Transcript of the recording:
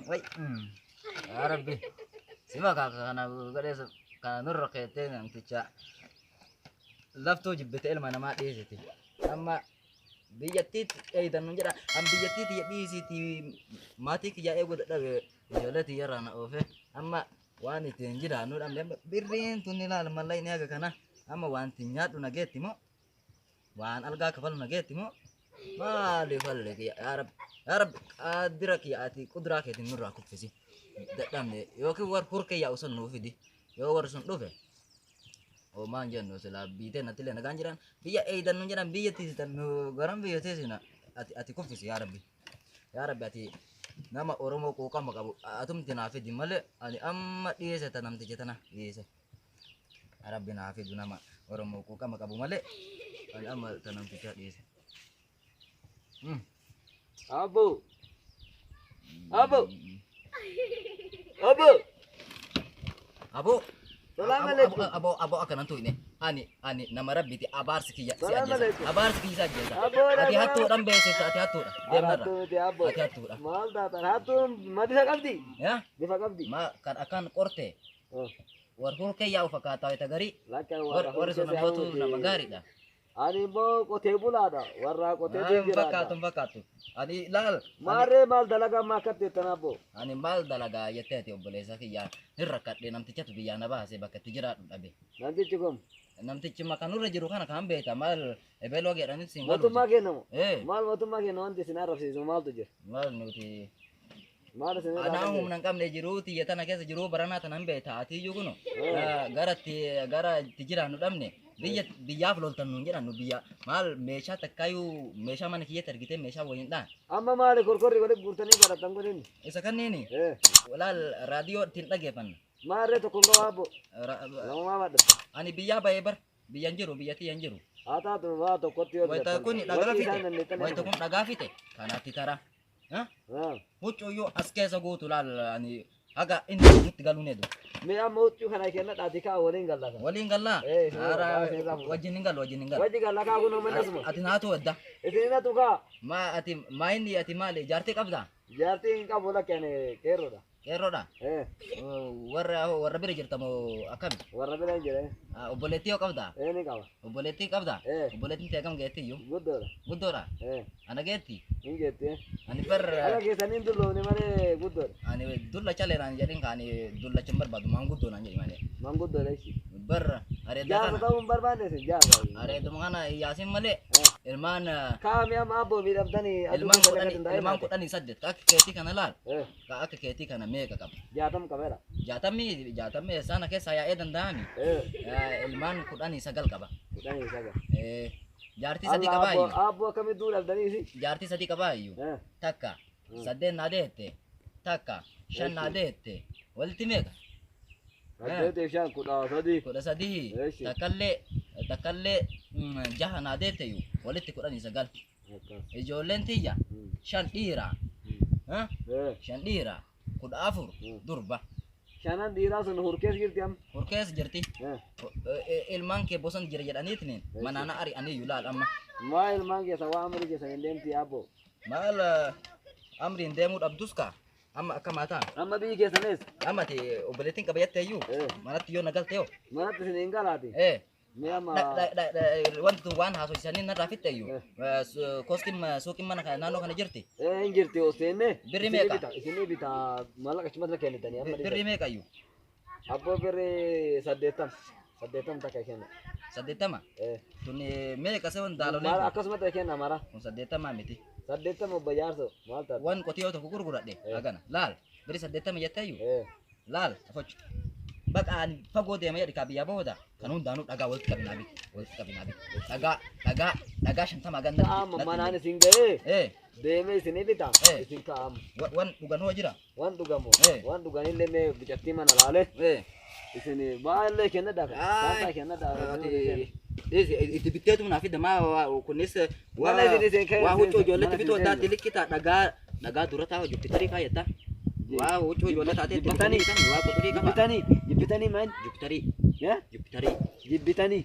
Wai. Yaa Rabbi. Sima kana godheessa kana nurra keettee namticha laftoo jibbite ilma namaa dhiisiti. Amma biyyattiitti eeydan nun jedha. An biyyattiitti dhiisiiti maatii kiyyaa eeguu dadhabe ijoollee tiyyarraa na oofe. Amma waan ittiin jiraannu dhabne birriin tun ilaal mallaqni haga kana amma waan ittiin nyaadhu nageetti moo waan algaa kafalu nageetti moo maali falli kiyya yaa Rabbi yaa Rabbi qaadira kiyya ati quduraa keetiin nurraa kuffisi dadhabne yookiin war hurkee yaa'u sun nuu fidi yoo warri sun dhufe homaan jennu silaa biitee nattillee nagaan jiran biyya eeydan nun jedhan biyya tiisitan nu garam biyya tiisina ati kuffisi yaa Rabbi yaa Rabbi ati nama Oromoo quuqama qabu atumti naa fidi malee ani amma dhiyeesse ta namticha tana dhiyeesse Rabbi naa fidu nama Oromoo quuqama qabu malee ani amma ta namticha dhiyeesse. Abbo. Abbo. Abbo. Abo. Salaam alaikum. Abo abo akkanan tuyne ani nama Rabbiiti abaarsi kiyya si Salaam ajjeesa alaikum. abaarsi kiyya si ajjeesa. Abbo, Ati nagaa. hattuudhaan beeksisa ati hattuudha deemnarra. Hattuu miti abbo. Ati hattuudha. Maal taatan hattuun ma bifa qabdi? Yaa Bifa qabdi. ma kan akkaan qorte war hurkee yaa'u fakkaataa wayita garii Lakka warra warri sun hojjete ammootu yaa'u nama miti. gaariidha. Ani immoo qotee bulaadha. Warra qotee Hin jiraadha. fakkaatu hin fakkaatu. Ani laal Maarree maal dalagaa amma akkatti jettan abbo? ani maal dalagaa jettee ati obboleessa kiyyaa hin rakkadhe namtichatu biyyaa na baase bakka itti jiraadhu dhabe. Namtichi kun Namtichi makanurra jiru kana kan beekta maal ebeloo jedhanitti siin galu. mootummaa kennamu. Eh Maal mootummaa kenna wanti isin arrabsiisu maaltu jira? maal nuti Maal isin irraa anaa arrabsiisu? humna hin qabne jiruu tiyya tana keessa jiruu baranaa tana hin beekta ati iyyuu kunu gara itti jiraannu dhabne biyya biyyaaf loltan nuun jedhan nu biyya maal meeshaa takkaayyuu meeshaa mana kiyyatti argitee meeshaa waliin dhaan. Amma maali korkorri walitti guurtanii baratan kun inni? Isa kanneeni Eh laal raadiyoo ittiin dhageeffanna. maarree tokko hin qabu abbo. Lamumaa madda. Ani biyyaa bahee bar biyyan jiru biyya tiyyan jiru. Haa taatu waa tokkotti yoo Wayita bitattan. kun dhagaa Wanti fite isaan dandeettan wayita kun dhagaa fite kanatti tara. Huccuuyyuu as keessa guutu laal ani haga inni nutti galuu ni edu. Mee amma huccuu kana kennadhaati kaa waliin gallata. Waliin gallaa? Eh, isin irraa isin irraa fuudha. Wajjin hin gallu wajjin hin gallu. Wajji galla kaa kun uummata asuma. Ati naatu wadda. Isin hinatu kaa. Ma ati maa inni ati maali jaartii qabdaa? Jaartii hin qabu lakke ani qeerroodha. Qeerroodha. Eh Warra warra bira jirta moo akkami? Warra bira hin jire. Obboleettii yoo qabdaa? Eh ni qaba. Obboleettii qabdaa? Eh. Obboleettiin tee kam geetti iyyuu? Guddoodha. Guddoodha. Eh Ana geetti? hin geetti. Ani bar Akka keessaniin dulloomne malee guddoodha. ani dullacha lee naan jedhin ka ani dullacha hin barbaadu maanguddoo naan jedhi malee. Manguddoodha ishii. Bar areeda Jaarsa kana ta'uu hin barbaanne isin jaarsa. areeduma kana yaasin malee ilmaan Kaami amma abboo miidhamtanii aduu ilmaan keessa kudhanii akka danda'e ilmaan taate. 18 ka akka keetii kana laal Eh ka akka keetii kana meeqa qaba? 60 qabeera. 60 sana keessa yaa'ee danda'ami. Eh Ilmaan 19 qaba. 19. Jaartii sadii Allah qabaa abboo iyyuu. abboo akkamitti duudhabdanii isin? Jaartii sadii qabaa iyyuu. Takka saddeet naa deette takka shan naa deette walitti meeqa? 8 5 13. 13. Eeshi. Takkallee jaha naa deette iyyuu walitti 19. Akkas. Ijoolleen tiyya shan dhiira. Eh shan dhiira 14 durba. Shanan dhiiraa sun hurkees jirti amma. Hurkees jirti. Ilmaan kee boson jira jedhaniitiin manaana ari'anii laal amma. Maa ilmaan keessa waa amrii keessa hin deemti abboo. Maal amriin deemuu dhabdus ka amma akka maataa. Amma biyyi keessanis Amma ati obboleettiin qaba jettee iyyuu manatti yoo na galte yoo. Manatti isin hin galaati. Mee amma Wanti tun waan haasofsiisanii narraa fixxe iyyuu koskiin suuqiin mana kana naannoo kana jirti. Eh hin jirti osseenne. Birri meeqa? Isinii bita maallaqa achumatti kennitanii amma. Birrii meeqa iyyuu? Abboo birri 80. 80 takka kenna. 80. Eh Tun meeqa sewan daaloleen Maal kun? akkasumatti kenna mara. Kun 80 miti. 80 obbo Jaarso maal taate? Wan qotiyoo tokko gurguradhe hagana laal birri 80 jettee iyyuu laal afochu. Baqa ani fagoo deema jedhi kaa biyyaa booda kan hundaanuu dhagaa walitti qabinaa biti walitti qabinaa biti dhagaa dhagaa dhagaa 50 hagan natti Amma manaan isin ga'ee deemee isinii bita Eh. isin kaa'amu. Wan dhugan hoo jira? Waan dhugamu. Eh. Waan dhuganillee mee bicattii mana laale isin baay'ee kennadha. Ay. Saantaa kennadha. Dhiisi itti bitteetu naa fida maa kunis waa Mana isin isin waa huccuu ijoolletti mana bituu isin addaatti likkita dhagaa dhagaa dura taa'u jupiterii kaayyata waa huccuu ijoollee taatee itti Jibbitanii. bitanii waa quturii qaba. Jibbitanii jibbitanii maal? Jupiterii. Eh? Jupiterii. Jibbitanii.